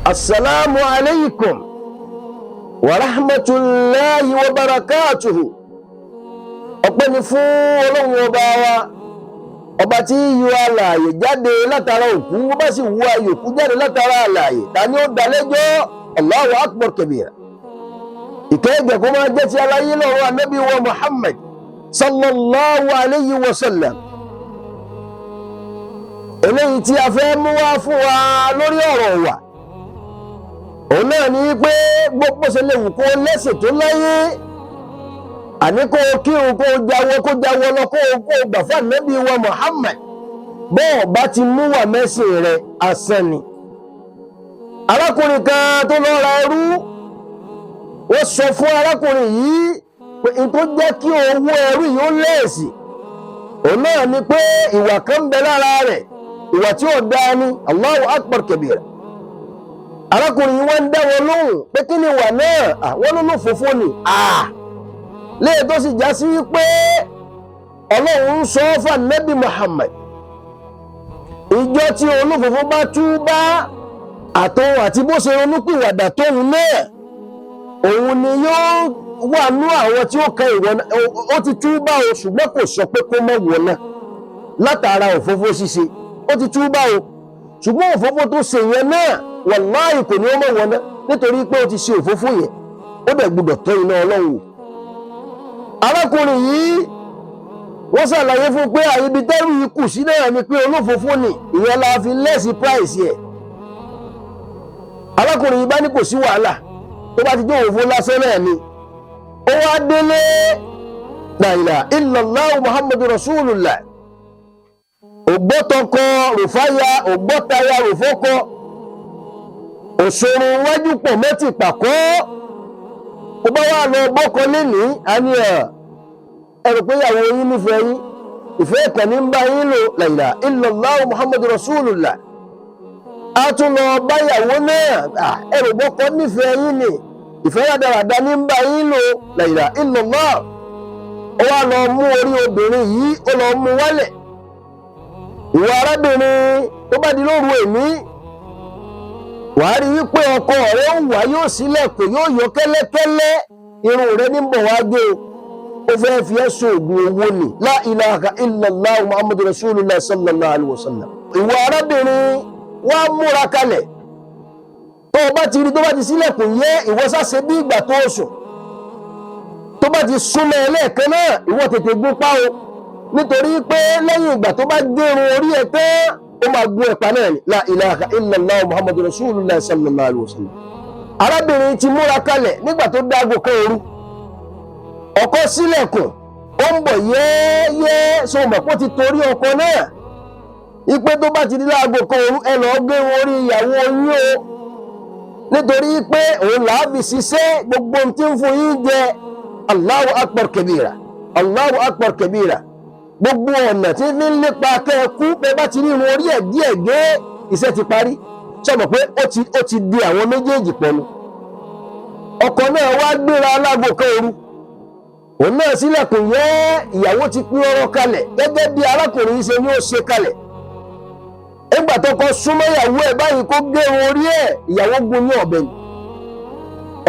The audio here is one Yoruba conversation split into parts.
Assalamu alaikum wa rahmatulahi wa barakatuhu. Ọpẹ́ ni fún Ọlọ́run ọba wa, ọba tí yọ alààyè jáde látara òkú, bó bá sì wú ayòkú jáde látara alààyè, ta ni ó dá lẹ́jọ́? Allahu akbar kabira. Ìkẹ́ ìgẹ̀ kó máa jẹ́ ti aláyé lọ́rọ̀ anábì wa Muhammad sallallahu alayhi wa sallam. Eléyìí tí a fẹ́ mú wá fún wa lórí ọ̀rọ̀ wa, òun náà ní pé gbogbo ṣe lè wù kó lẹ́sìn tó láyé, àní kó kírun, kó jáwọ́, kó jáwọ́ lọ, kó gbà fún ànábì wa Muhammad, bọ́ọ̀ bá ti mú wà mẹ́sìn rẹ̀, asán ni. Arákùnrin kan tó lọ ra ẹrú, wọ́n sọ fún arákùnrin yìí pé n tó jẹ́ kí owó ẹrú yìí ó lẹ́ẹ̀sì, òun náà ni pé ìwà kan ń bẹ lára rẹ̀, ìwà tí ó dáa ni. Allahu akbar kabira. Arákùnrin yìí wọ́n ń dá wọn lóhùn pé kí ni ìwà náà? Àwọn ló lófòófó ni. Léè tó sì já sí wípé Ọlọ́run ń sọ fún Ànábì Muhammad, ìjọ tí olófòófó bá tú bá àtòun àti bó ṣe ronúpìwàdà tóun náà, òun ni yóò wà nú àwọn tí ó kan ìwọ náà. Ó ti túbá o, ṣùgbọ́n kò sọ pé kó má wọ náà látara òfófó ṣíṣe. Ó ti túbá o, ṣùgbọ́n òfófó tó ṣe yẹn náà, wàláhì, kò ní ó má wọ náà, nítorí pé ó ti ṣe òfófó yẹn, ó dẹ̀ gbọ́dọ̀ tọ́ iná Ọlọ́run wò. Arákùnrin yìí, wọ́n ṣàlàyé fún pé àyíbi tẹ́rù yìí kù sí náà ni pé olófófó ni, ìyẹn la fi less price yẹ. Arákùnrin yìí bá ní kò sí wàhálà, tó bá ti jẹ́ òfófó lásán náà ni. Ó wá délé. La ilaha illallah Muhammadu rasulullah. Ògbótọkọ rùfáyà, ògbótaya rùfọ́kọ, òṣòro wájú pọ̀ mẹ́tì pàkọ́. Ó bá wà lọ bọ́kọ lénìí, a ní ẹ̀ ẹ̀rù pé ìyàwó yín nífẹ̀ẹ́ yín, ìfẹ́ ìkànnì ń bá yín lò. La ilaha illallah Muhammadu rasulullah. A tún lọ báyàwó náà, ẹ̀rù bọ́kọ nífẹ̀ẹ́ yín ni, ìfẹ́ rádaràda ní ń bá yín lò. La ilaha illallah. Ó wá lọ mú orí obìnrin yìí, ó lọ mú wálẹ̀. Ìwọ arábìnrin, tó bá di lóru èmi, wàá rí wípé ọkọ rẹ ó wá, yóò sílẹ̀kùn, yóò yọ kẹ́lẹ́kẹ́lẹ́, irun rẹ ní bọ̀ wá gbé o, ó fẹ́ fi ẹ́ sóògùn owó ni. La ilaha illallah Muhammadu rasulullah sallallahu alayhi wa sallam. Ìwọ arábìnrin, wá múra kalẹ̀. Tó o bá ti rí tó bá ti sílẹ̀kùn yẹ, ìwọ sáṣe bí ìgbà tó o sùn. Tó bá ti súnmọ́ ẹ lẹ́ẹ̀kan náà, ìwọ tètè gún pa o, nítorí pé lẹ́yìn ìgbà tó bá gérun orí ẹ tán, ó máa gún ẹ̀pà náà ni. La ilaha illallah Muhammadu rasulullah sallallahu alayhi wa sallam. Arábìnrin ti múra kalẹ̀. Nígbà tó dágò kan òru, ọkọ sílẹ̀kùn, ó ń bọ̀ yẹ́ẹ́yẹ́. So mọ̀ pé ó ti torí ọkọ náà ipe tó bá ti di láago kan òru, ẹ lọ́ọ́ gbé orí ìyàwó yín o, nítorí pé òun làá fi ṣiṣẹ́ gbogbo ohun tí ń fún yín jẹ. Allahu akbar kabira, Allahu akbar kabira. Gbogbo ọ̀nà tí fi ń lépa kẹ́ẹ̀kú, bẹ́ẹ̀ bá ti rí irun orí ẹ̀ díẹ̀ gé, iṣẹ́ ti parí. Ṣe mọ̀ pé ó ti di àwọn méjèèjì pọ̀nu? Ọkọ náà wá gbéra alágo kan òru, òun náà sílẹ̀kùn yẹ́. Ìyàwó ti pín ọ̀rọ̀ kalẹ̀ gẹ́gẹ́ bí arákùnrin yìí ṣe ní ó ṣe kalẹ̀. Nígbà tó kọ súnmọ́ ìyàwó ẹ̀ báyìí kó gé irun orí ẹ̀, ìyàwó gún ní ọ̀bẹ ni.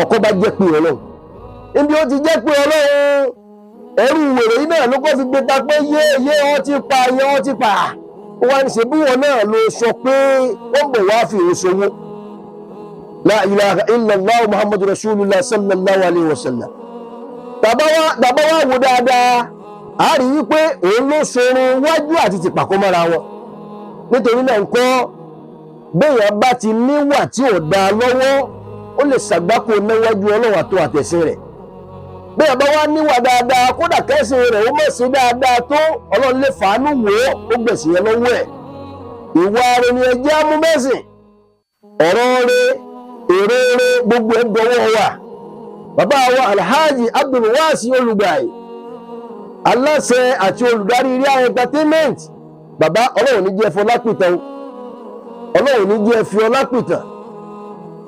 Ọkọ bá jẹ́ pé Ọlọ́run níbi ó ti jẹ́ pé Ọlọ́run, ẹrú wèrè yìí náà ló kọ́ fi gbé ta pé yé yé, wọ́n ti pa yé, wọ́n ti pa. Ó wá ní ṣe bí wọn náà ló sọ pé wọ́n bọ̀ wá fi òun ṣòwò. La ilaha illallah Muhammadu rasulullah sallallahu alayhi wa sallam. Tàbá wá wò dáadáa, a rí wípé òun ló sorun wájú àti tìpàkọ́ mọ́ra wọn. Nítorí náà ńkọ́, béèyàn bá ti níwà tí ò dáa lọ́wọ́, ó lè ṣàgbákò níwájú Ọlọ́run àtò àtẹ̀sìn rẹ̀. Béèyàn bá wá níwà dáadáa, kódà kẹ́sìn rẹ̀ ó mọ̀ sí dáadáa tó, Ọlọ́run lè fàánú wò ó, ó gbẹ̀sìn yẹn lọ́wọ́ ẹ̀. Ìwà rẹ̀ ni ẹjẹ́ amúmẹ́sìn, ọ̀rọ̀ rẹ̀, èrò rẹ̀, gbogbo ẹ̀ dọwọ́ wa. Bàbá wa Alhaji Abdulwasi Olùgbàyè, aláṣẹ àti olùdarí Ria Entertainment, bàbá, Ọlọ́run ní jẹ́ fọlápìtàn o, Ọlọ́run ní jẹ́ fi ọlápìtàn.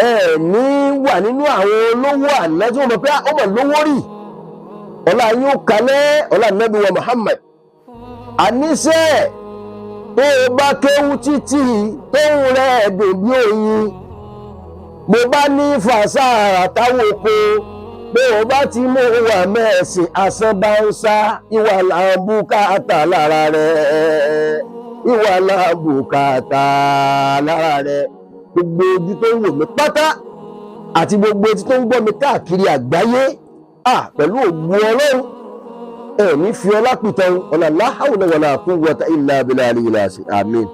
Ẹ ní wà nínú àwọn olówó àná tí wọ́n mọ̀ pé ó mọ̀ lówó rí. Ọlá yín ó kalẹ̀, ọlá Nàbí wa Muhammad. Àníṣe tó o bá kéwú títí tóun rẹ̀ dùn bí oyin. Mo bá ní fàṣàrà táwọn oko pé o bá ti mú wà mẹ́ẹ̀sìn asán bá ń sá ìwà làǹbùkátà lára rẹ̀, ìwà làǹbùkátà lára rẹ̀. Gbogbo ojú tó ń wò mí pátá àti gbogbo etí tó ń gbọ́ mi káàkiri àgbáyé, à pẹ̀lú ògùn Ọlọ́run, ẹ̀ ní fi ọlá pìtàn ọ̀là la hawla wala quwwata illa billahi àmín.